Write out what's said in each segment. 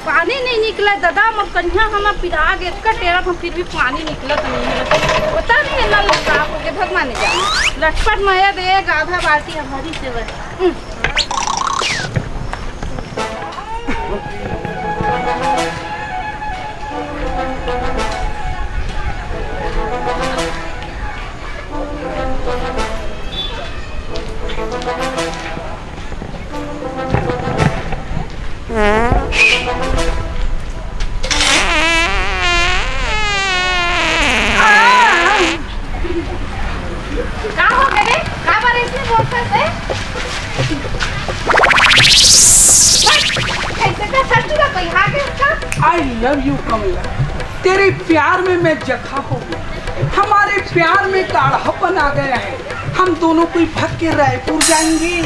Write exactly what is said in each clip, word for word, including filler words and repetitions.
पानी नहीं निकला दादा, मोर कनिहा हमर पिरा गे, एतका टेरा हम फिर भी पानी निकलत नहीं है। पता नहीं है नल खराब हो गया, भगवान जाने। लटपट मया दे आधा बाल्टी हम भरी से बस। का हो गे रे? काबर अइसने बोलथस रे? कैसे का सच का कोई हागे का? I love you कमला, तेरे प्यार में मैं जखा हो गया, हमारे प्यार में काढ़ापन आ गया है। हम दोनों कोई भाग के रायपुर जाएंगे,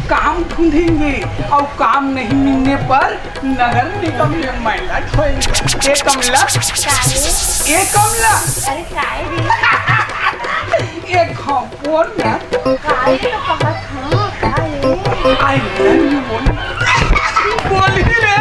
काम ढूंढेंगे और काम नहीं मिलने पर नगर निगम में मैला ढोएंगे। ए कमला, ए कमला, अरे काय रे? ए खा बोल ना। काय तो कहत हूँ, काय? I love you बोल। बोल ही रे।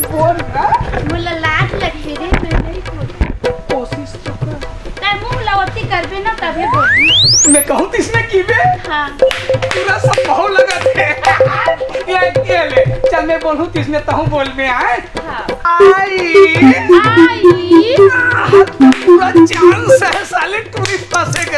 बोल ना। मोला लाज लगथे रे, मैं नहीं बोलूँ। कोशिश तो कर। तै मुंह लवती करबे ना तभे बोलूँ। मैं कहूँ तिसने की बे? हाँ। पूरा सब बहु लगत है। ये, ये ले। चल मैं बोलूँ तिसने तहूँ बोल में आए। हाँ। आई। आई। पूरा चांस है साले टूरिस्ट बस एक